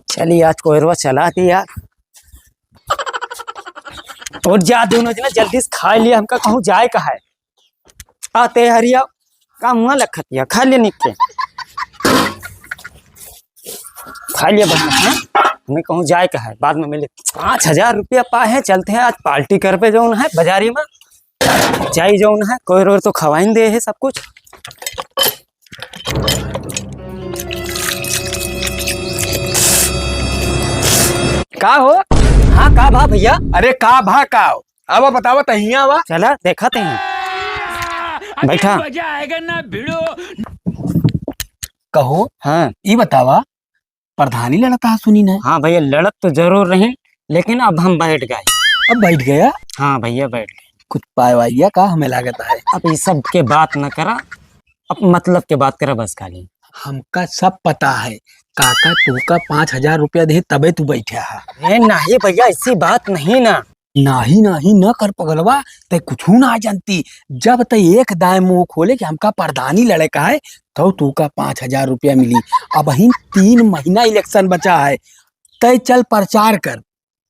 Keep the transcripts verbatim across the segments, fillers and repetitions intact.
चलिए, आज कोयरवा चला दी यार। उठ जा दोनों जना, जल्दी से खाइ लिया, हमका कहूँ जाए का है। आते हरिया, का मुँह लखत या, खाइ लिया निक के। खाइ लिया बढ़िया, हाँ? हमें कहूँ जाए का है, बाद में मिले। पाँच हजार रुपया पाए हैं, चलते हैं, आज पार्टी करबे जौन है बाजारी में। जाई जौन है, कोयर ओयर तो खवाइन दे है सब कुछ। का हो? हाँ, का भा भइया? अरे का भा का हो? अब बतावा, तहिया आवा। चला, देखत हैं। अभी बैठा। मजा आएगा ना भिड़ो। कहो, हाँ। ई बतावा, प्रधानी लड़त हा सुनी ना? हाँ भइया, लड़त तो जरूर रहे, लेकिन अब हम बैठ गए। अब बैठ गया? हाँ भइया, बैठ गए। कुछ पाए वाइया का हमें लागत है? अब ई सब के बात न करा, अब मतलब के बात करा बस खाली। हमका सब पता है, काका तोहका पाँच हजार रुपया दे तबे तू बैठा है। ए नाहीं भइया, ऐसी बात नहीं ना। नाहीं, नाहीं, न कर पगलवा, तै कुछू ना जानती। जब तै एक दाएं मुँह खोले कि हमका प्रधानी लड़े का है, तौ तोहका पाँच हजार रुपया मिली। अबहिन तीन महीना election बचा है, तै चल प्रचार कर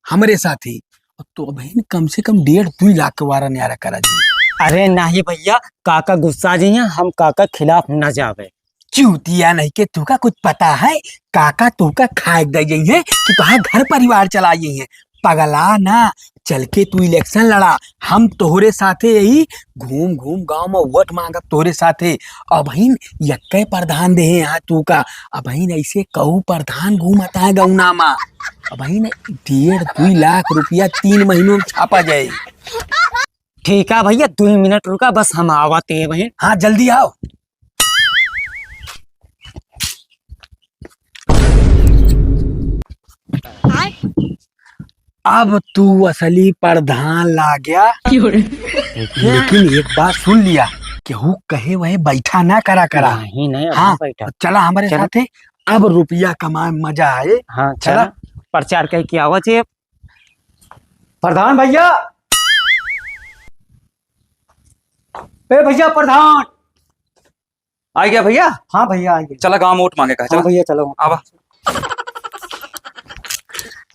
हमरे साथे। तो अबहिन कम से कम डेढ़ दुई लाख के वारा न्यारा करा जी। अरे नाहीं भइया, काका गुस्सा जइहैं, हम काका खिलाफ न जावे। चूतिया नहीं के, तुका कुछ पता है? काका तुका खाए दे गई है कि तुहार घर परिवार चला गई है। पगला ना, चल के तू election लड़ा, हम तोहरे साथे यही घूम घूम गांव में वोट मांगब तोहरे साथे। अबहिन यक्के प्रधान देहे यहाँ तुका, अबहिन ऐसे कऊ प्रधान घूमता है गौना में। अबहिन डेढ़ दुई लाख रुपया तीन महीनों में छापा जाए। ठीक है भइया, दुई मिनट रुका, बस हम आवत हैं वहीं। हाँ, जल्दी आओ। अब तू असली प्रधान लाग्या। लेकिन एक बात सुन लिया, केहू कहे वहे बैठा ना करा करा। नहीं, नहीं, अब हाँ, ना बैठा। चला हमरे चला। साथे, अब रुपया कमाए मजा आए। हाँ, चला। चला, प्रचार कइ के आवा जे। प्रधान भइया, ए भइया प्रधान। आ गया भइया? हाँ भइया, आ गया। चला गाँव में वोट मांगे का, हाँ चला। भइया, चलो। आवा।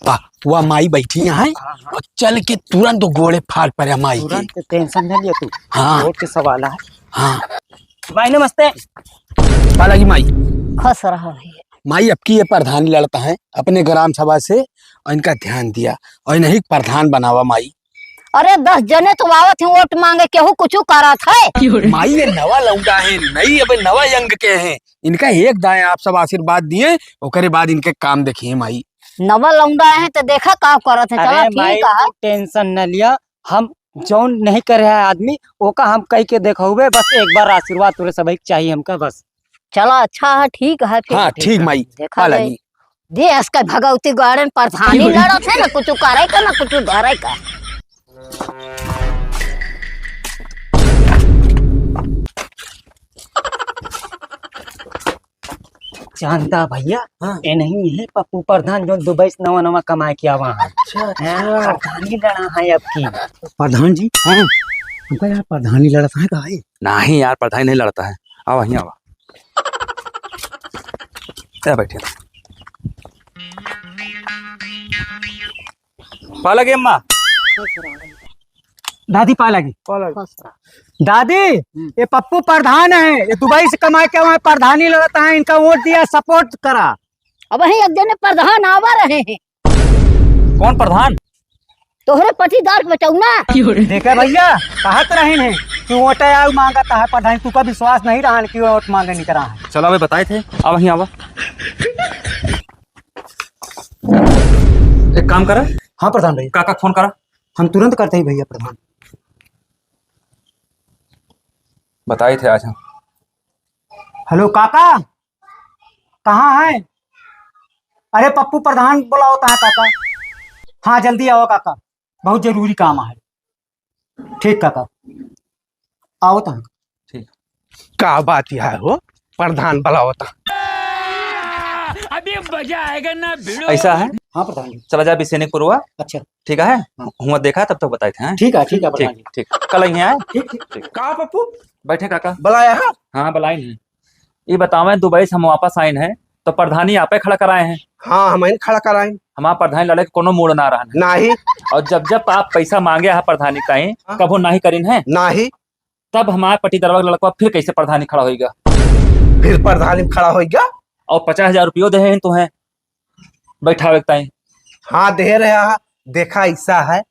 वाह, वाह, माई बैठी यहाँ है। हाँ, हाँ। और चल के तुरंत गोड़े फाड़ पड़े माई के। तुरंत tension न लिया तू। हाँ। वोट के सवाल है। हाँ। माई नमस्ते। पालागी माई। खुश रहो भइया। माई, अब की ये प्रधान लड़ता है अपने ग्राम सभा से, और इनका ध्यान दिया और इन्हीं प्रधान बनावा माई। अरे, दस जने तो आवत हैं वोट मांगे, केहू कुछ करत है? माई, ये नवा लौंडा है, नई, अबे नवा young के हैं, इनका एक दाएं आप सब आशीर्वाद दिए, ओकरे बाद इनके काम देखिए माई। नवा लौंडा है तो देखा का करत है। चला, अरे माई, ठीक है। तू tension न लिया, हम जौन नहीं करे है आदमी, ओका हम कह के देखौबे, बस एक बार आशीर्वाद तोरे सभी के चाहिए हमका बस। चला, अच्छा है, ठीक है फिर। हाँ, ठीक माई, देखा जाए। दे, इसका भगवती गार्डन प्रधानी लड़त है ना, कुछ करे का ना कुछ धरे का। जानता भइया, हाँ। ए नहीं, यही पप्पू प्रधान जो दुबई से नवा नवा कमाए के आवा है। अच्छा, हाँ, अच्छा। प्रधानी लड़ा है अब की। प्रधान जी, हाँ। हमका यार प्रधानी लड़त है का है? नहीं यार, प्रधानी नहीं लड़ता है। आवा, यहीं आवा। ए, बैठे। पालागी अम्मा। दादी पालागी। पालागी। दादी, हम्म। ये पप्पू प्रधान है, ये दुबई से कमा के वहाँ प्रधानी लड़ता है, इनका वोट दिया, support करा। अबहीं एक जने प्रधान आवा रहे हैं। कौन प्रधान? तोहरे पटीदार के बचाऊ ना। देखा भइया, कहत रहिन है कि वोट आऊ मांगत है प्रधान, तुका विश्वास नहीं रहा कि वोट मांगे नहीं करा है। चला अबे बताए थे, आवा यहीं आवा। एक काम करा। हाँ प्रधान भइया। काका फोन करा। हम तुरंत करते ही भइया प्रधान। बताए थे आज हम। हेलो काका, कहाँ है? अरे पप्पू प्रधान बोलावत है काका। हाँ जल्दी आवा काका, बहुत जरूरी काम है। ठीक काका, आवत है। ठीक। का बात यह है हो, प्रधान बोलावत है। अभी मजा आएगा ना भिड़ो। ऐसा है? हाँ प्रधान जी। चला जा अभी सैनिकपुरवा। अच्छा। ठीक है? हाँ। हुआँ देखा तब तक बताए थे, हैं? ठीक है, ठीक है प्रधान जी। ठीक। कल यहीं आए? ठीक, ठीक। ठीक। का पप्पू? बैठे काका। बुलाया है? हाँ, बुलाए नहीं। ये बतावें, दुबई से हम वापस आइन है, तो प्रधानी आपे खड़ा कराए हैं। हाँ, हमहिन खड़ा कराए। हमार प्रधानी लड़े के कोनो मूड ना रहन है। नाही। और जब जब आप पैसा मांगे हा प्रधानी ताई, हाँ। कभो नाही करिन है। नाही। तब हमार पटीदरवा के लड़कवा फिर कैसे प्रधानी खड़ा होइगा? फिर प्रधानी में खड़ा होइगा? और पचास हजार रुपयो दे हैं तुहें बैठावे के ताई। हाँ, दे रहे हा। देखा, ऐसा है,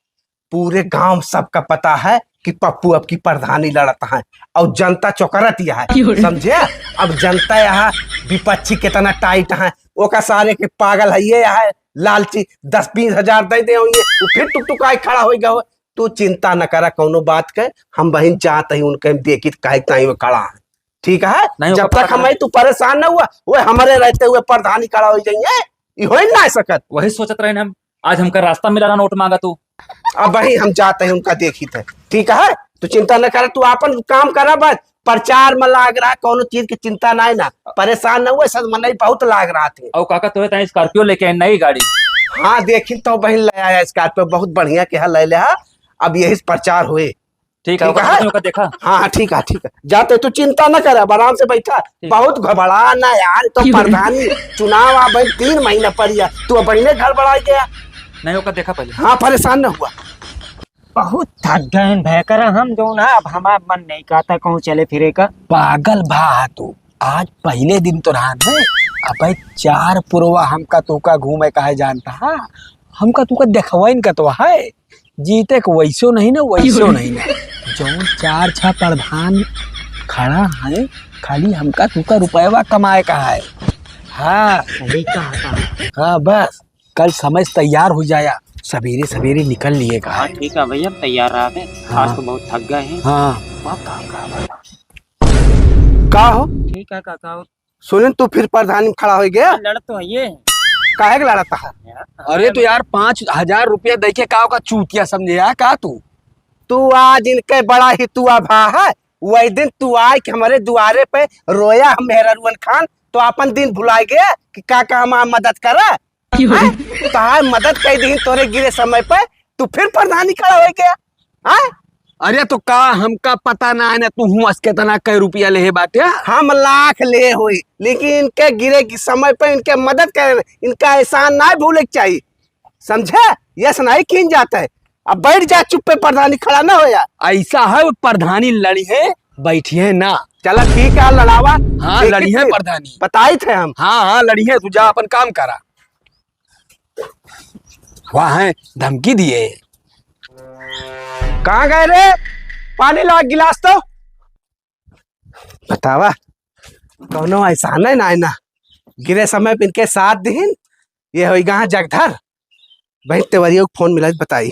पूरे गांव सबका पता है कि पप्पू अब की प्रधानी लड़त है और जनता चोकरत यह है, क्यों रे? समझे? अब जनता यहाँ विपक्षी कितना टाइट है, ओका सारे के पागल है ये है, लालची, दस बीस हजार दे दे होंगे, वो फिर टुकटुकाई खड़ा होइगा हो। तू चिंता न करा कौनो बात के, हम बहिन जात ही उनके, हम देखी काहे ताई वो खड़ा है, ठीक है? नहीं, जब ओकर तक पता हम नहीं। तू परेशान न हुआ, वो हमारे रहते हुए प्रधानी खड़ा हो जाइए, ई हो ही ना सकत। वही सोचत रहे हम, आज हमका रास्ता मिला रहा नोट मांगा तू। अब भाई हम जाते हैं उनका देखी थे, ठीक है? तू चिंता न कर, तू आपन काम करा बस, प्रचार में लाग रहा, कौनो चीज की चिंता नहीं ना, परेशान न हुए, सब मनई बहुत लाग रहा थे। और काका तोहे ताई स्कॉर्पियो लेके आई, नई गाड़ी। हाँ, देखी तो बहिन ले आया स्कॉर्पियो, बहुत बढ़िया के है, ले ले हा। अब यही से प्रचार हुए। ठीक है, ठीक ओकर है? ओकर देखा? हाँ, हाँ, ठीक है, ठीक है। जाते, तू चिंता न कर, अब आराम से बैठा। ठीक। बहुत घबरा ना यार, तो प्रधानी चुनाव आ भाई, तीन महीना पड़िया, तू अब बहिने घर बढ़ा गया। नहीं, ओकर देखा पहले। हाँ, परेशान न हुआ। बहुत थक गए हैं भयकर हम जो ना, अब हमार मन नहीं कहता कहूँ चले फिरे का। पागल भा तू, आज पहले दिन तो रहा है, अबे चार पुरवा हमका तोका घूमे काहे जानता है, हमका तोका देखवाइन का तो है, जीते के वैसो नहीं ना, वैसो नहीं ना। जौन चार छह प्रधान खड़ा है, खाली हमका तोका रुपयवा कमाए का है। हाँ। सही कहा था। हाँ, बस कल समय से तैयार हो जाया, सवेरे सवेरे निकल लिए का हाँ, है। ठीक है भैया, हम तैयार रहा थे। हाँ। आज तो बहुत थक गए हैं। हाँ। बहुत काम का है। का हो? ठीक है काका। सुनिन, तू फिर प्रधानी में खड़ा हो गया? लड़ तो है ये। काहे के लड़त है? यार, अरे तो यार, पाँच हजार रुपया दे के का ओका चूतिया समझे यार, का तू? तू आज इनके बड़ा ही तू अभा है, वही दिन तू आए कि हमारे दुआरे पे रोया हम मेहररुअन खान, तो अपन दिन भुला गया कि का का हमार मदद करा? क्यों? हैं? तहार मदद कर दी तोरे गिरे समय पे, तू फिर प्रधानी खड़ा हो गया, हैं? अरे तो का हमका पता ना है ना, तू हुआस कितना कै रुपया लेहे बाटे? हम लाख ले होई, लेकिन इनके गिरे के समय पे इनके मदद करे, इनका एहसान ना भूले के चाहिए, समझे? यस नहीं कीन जाता है। अब बैठ जा चुप्पे, प्रधानी खड़ा ना हो यार। ऐसा है, वो प्रधानी लड़ी है, बैठी है ना। चला ठीक है, लड़ावा। हाँ, देखी लड़ी है थे, प्रधानी। बताई थे हम। हाँ, हाँ, लड़ी है, तू जा अपन काम करा। वाह है, धमकी दिए। कहाँ गए रे? पानी ला गिलास तो। बतावा, कौनो एहसान है ना, ना। गिरे समय पे इनके साथ दीन, ये होई गा जगधर। बहिन तेवरियो के फोन मिला, बताई।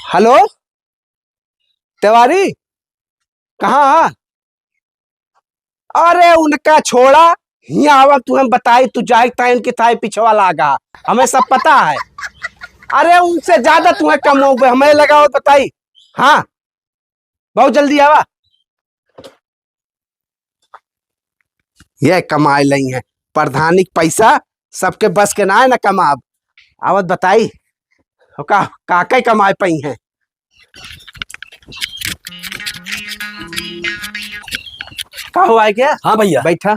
हेलो, तेवारी, कहाँ है? अरे उनका छोड़ा, हियाँ आवा, तू हम बताई, तू जाए ताई उनकी थाई पिछवा लागा, हमें सब पता है। अरे उनसे ज्यादा तुम्हें कम हो गए, हमें लगाओ बताई। हाँ, बहुत जल्दी आवा। ये कमाए लई है, प्रधानी के पैसा सबके बस के ना है ना कमाब। आवत बताई, ओका काके कमाए पाई है। का हुआ है क्या? हाँ भैया। बैठा।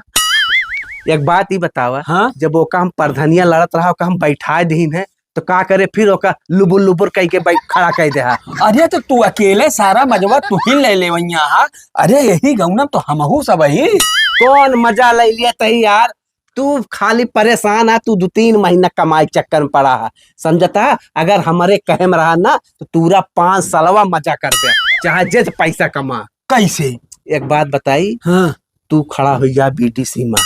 एक बात ही बतावा, हाँ? जब ओका हम प्रधनिया लड़त रहा, ओका हम बैठाए दीन है, तो का करे फिर ओका लुबुर लुबुर कह के बैठ, खड़ा कह दे हा। अरे तो तू अकेले सारा मजवा तू ही ले ले वैया हा। अरे यही गौनम तो हमहू सब ही। कौन मजा ले लिया तही यार? तू खाली परेशान है, तू दो तीन महीना कमाई के चक्कर में पड़ा है, समझता है? अगर हमारे कहे में रहा ना तो तूरा पाँच सालवा मजा कर दे, चाहे जे से पैसा कमा। कैसे? एक बात बताई, हाँ। तू खड़ा हो जा बीडीसी में,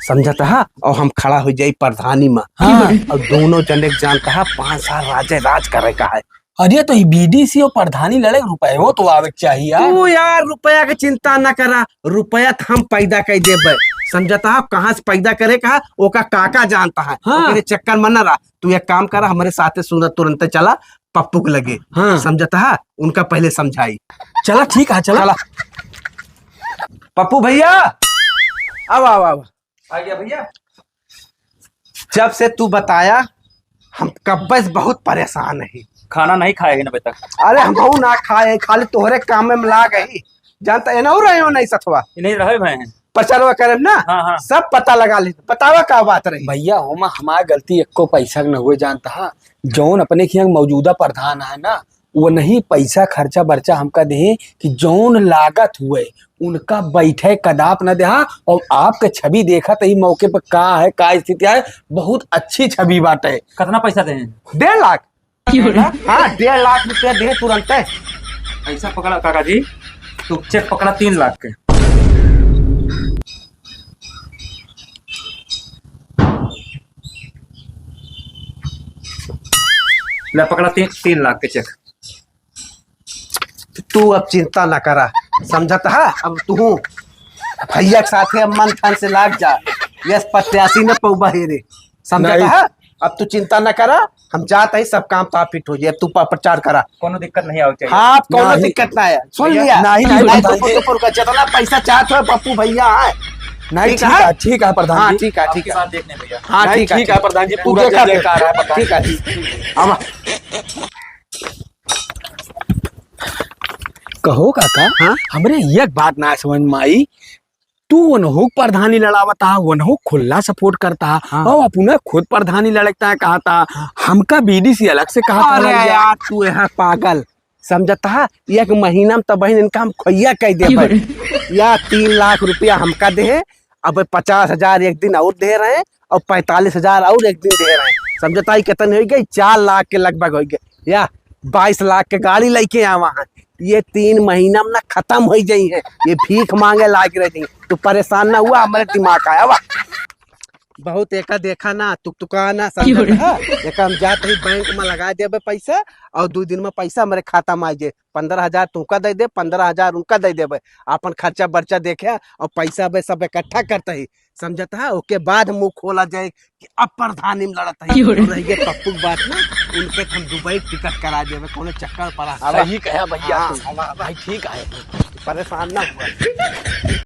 समझता है? और हम खड़ा हो जाई प्रधानी में। हाँ। और दोनों जने के जानता है, पाँच साल राजे राज करे का है। अरे तो ये बीडीसी और प्रधानी लड़े, रुपयो तो आवे के चाहिए यार। तू यार रुपया के चिंता न करा, रुपया तो हम पैदा कर देबे, समझता है? कहाँ से पैदा करे का, ओका काका जानता है। हाँ। ओकरे चक्कर में न रहा, तू एक काम करा, हमारे साथे सुनत तुरंत चला पप्पू के लगे। हाँ। समझता है? उनका पहले समझाई। चला ठीक है, चला। चला। पप्पू भैया, आओ, आओ, आओ। आ गया भैया। जब से तू बताया, हम कब्बे से बहुत परेशान है। खाना नहीं खाए है ना अभी तक। अरे हमहू ना खाए, खाली तोहरे काम में लाग ही। जानता है ना, रहे हो नहीं सथवा। ये नहीं रहे भाई हैं। प्रचारवा करे ना, हाँ, हाँ। सब पता लगा ले। बतावा का बात रही? भैया, होमा हमार गलती, एको पैसा के न हुए, जानता है। जौन अपने के यहाँ मौजूदा प्रधान है ना, वो नहीं पैसा खर्चा बर्चा हमका दे कि जौन लागत हुए, उनका बैठे कदाप न देहा। और आपके छवि देखा तो ई मौके पर का है, का स्थिति है, बहुत अच्छी छवि बाटे। कितना पैसा दे? डेढ़ लाख। हाँ, डेढ़ लाख रुपया दे तुरंते। ऐसा पकड़ा काका जी, तू चेक पकड़ा तीन लाख के। ले पकड़ा तीन, तीन लाख के चेक। तू अब चिंता ना करा, समझत है? अब तू भैया के साथे अब मन थन से लाग जा, यस प्रत्याशी न पौबा हे रे, समझत नहीं। है? अब तू चिंता ना करा, हम जात ही, सब काम तो फिट हो जाए। अब तू प-, प्रचार करा। कोनो दिक्कत नहीं आवे चाहिए। हाँ, अब कोनो नहीं। दिक्कत ना है। सुन भैया, लिया? नहीं, नहीं, नहीं, प्रधान तो जी। ऊपर का जितना पैसा चाहत हो, पप्पू भैया है। नहीं, ठीक ठीक है? है, ठीक है, प्रधान हाँ, जी। ठीक है, ठीक आपके है। साथ देखने भैया। हाँ, नहीं, ठीक है, ठीक है, ठीक। प्रधान जी, तू पूरा देखा जय फिर। जयकार है, प्रधान ठीक है, जी। ठीक। अब कहो काका, हाँ? हमरे एक बात ना समझ में आई, तू उनहु क प्रधानी लड़ावत हा, उनहु खुला सपोर्ट करता हा, हाँ। और अपने खुद प्रधानी लड़कता है, कहता, हाँ। हमका बीडीसी अलग से कहा था अरे भैया। यार, तू यहाँ पागल समझता है, एक महीना में तो बहन इनका हम खोइया कह दे क्यों भाई। रे? या तीन लाख रुपया हमका दे, अब पचास हजार एक दिन और दे रहे हैं और पैंतालीस हजार और एक दिन दे रहे हैं, समझता है कितने हो गए, चार लाख के लगभग हो गए। या बाईस लाख के गाड़ी लेके आवा है, ये तीन महीना में ना खत्म हो जाई है, ये भीख मांगे लाग रही। तू परेशान ना हुआ, हमारे दिमाग आया वा। बहुत एका देखा ना, तुकतुका ना, समझत क्यों रे? है? एका हम जात ही बैंक में लगा देबे पैसा और दो दिन में पैसा हमारे खाता में आ जाए। पन्द्रह हजार तुमका दे दे, पन्द्रह हजार उनका दे देबे, अपन खर्चा बर्चा देखे और पैसा बे सब इकट्ठा करते ही, समझत है? ओके बाद मुंह खोला जाए कि अब प्रधानी में लड़त है। क्यों रे? और रह गए पप्पू की बात ना, उनके हम दुबई टिकट करा देबे, कोनो चक्कर पड़ा। सही कहा भैया हाँ, तू। हवा, हवा। भाई ठीक है। परेशान ना हुआ।